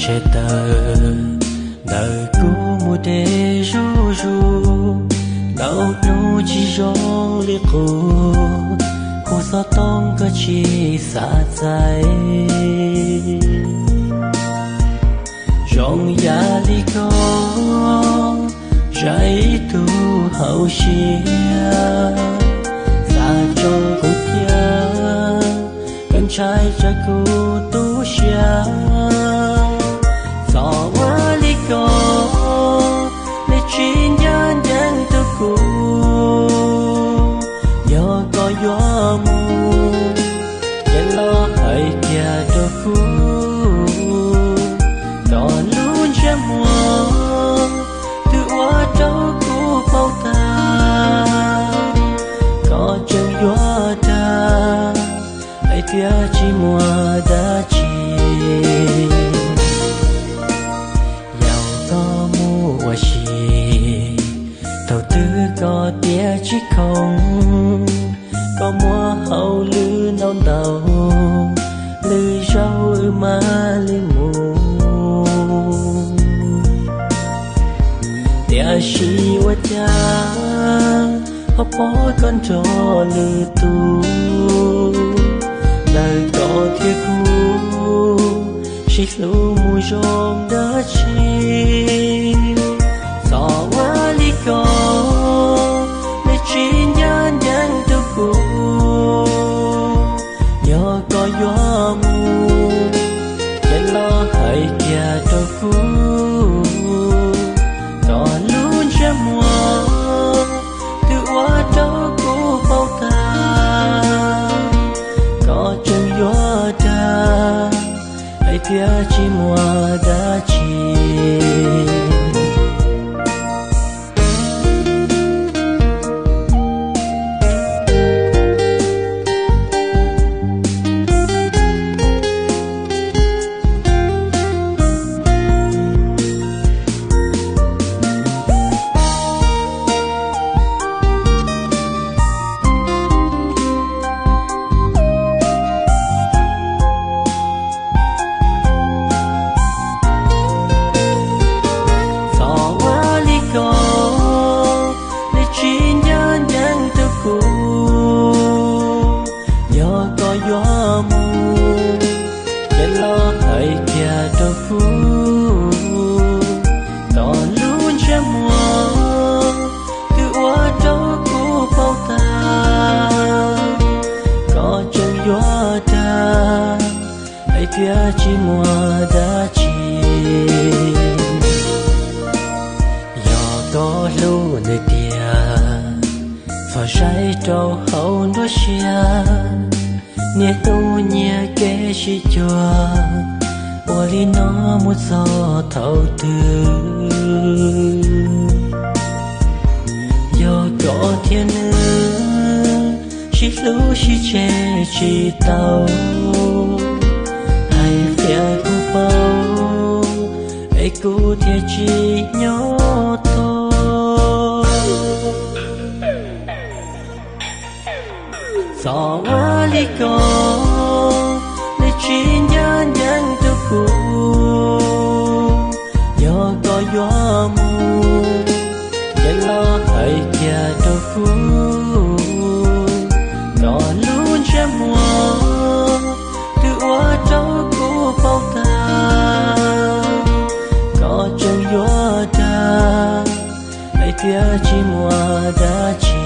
Tsheb tawm ntawm kuv mus deb zuj zus, ntau hnub tsis zoo li qub, kuv xov tooj koj tsis xav txais. Zoo yam li koj, zaj ib tug hauv siab, xav tso kuv thiab, koj ntshai tsam kuv tu siab. Txom ua li koj, neb tsis ncaj ncees rau kuv. Yog koj yuav mus, ces los hais kiag rau kuv. Koj lub ntsej muag twb ua rau kuv paub tag, koj tseem yuav dag, hais tias tsis muaj dab tsi. Yaum txoj mus ua si, thaum twg koj tias tsis khoom, koj muab hauj lwm ntau ntau, lwm zaus wb mam li mus. Tiam sis ua cas ho pom koj nrog lwm tus, ntawm koj thiab kuv sib hlub mus zoo dab tsi. Txom ua li koj, neb tsis ncaj ncees rau kuv. Yog koj yuav mus, ces los hais kiag rau kuv. Koj lub ntsej muag twb ua rau kuv paub tag, koj tseem yuav dag, hais tias tsis muaj dab tsi. Txom ua li koj, neb tsis ncaj ncees rau kuv. Yog koj yuav mus, ces los hais kiag rau kuv. Koj lub ntsej muag twb ua rau kuv paub tag, koj tseem yuav dag, hais tias tsis muaj dab tsi. Yog koj hlub nws tiag, txhob saib rau hauv nruab siab. Niaj hnub nyiag kev sib cuag, ua li no mus txog thaum twg? Yog koj thiab nws sib hlub sib tseg tsis tau, hais tias kuv paub, es kuv thiaj tsis nyob tau. Txom ua li koj, neb tsis ncaj ncees rau kuv. Yog koj yuav mus, ces los hais kiag rau kuv. Koj lub ntsej muag twb ua rau kuv paub tag, koj tseem yuav dag, hais tias tsis muaj dab tsi.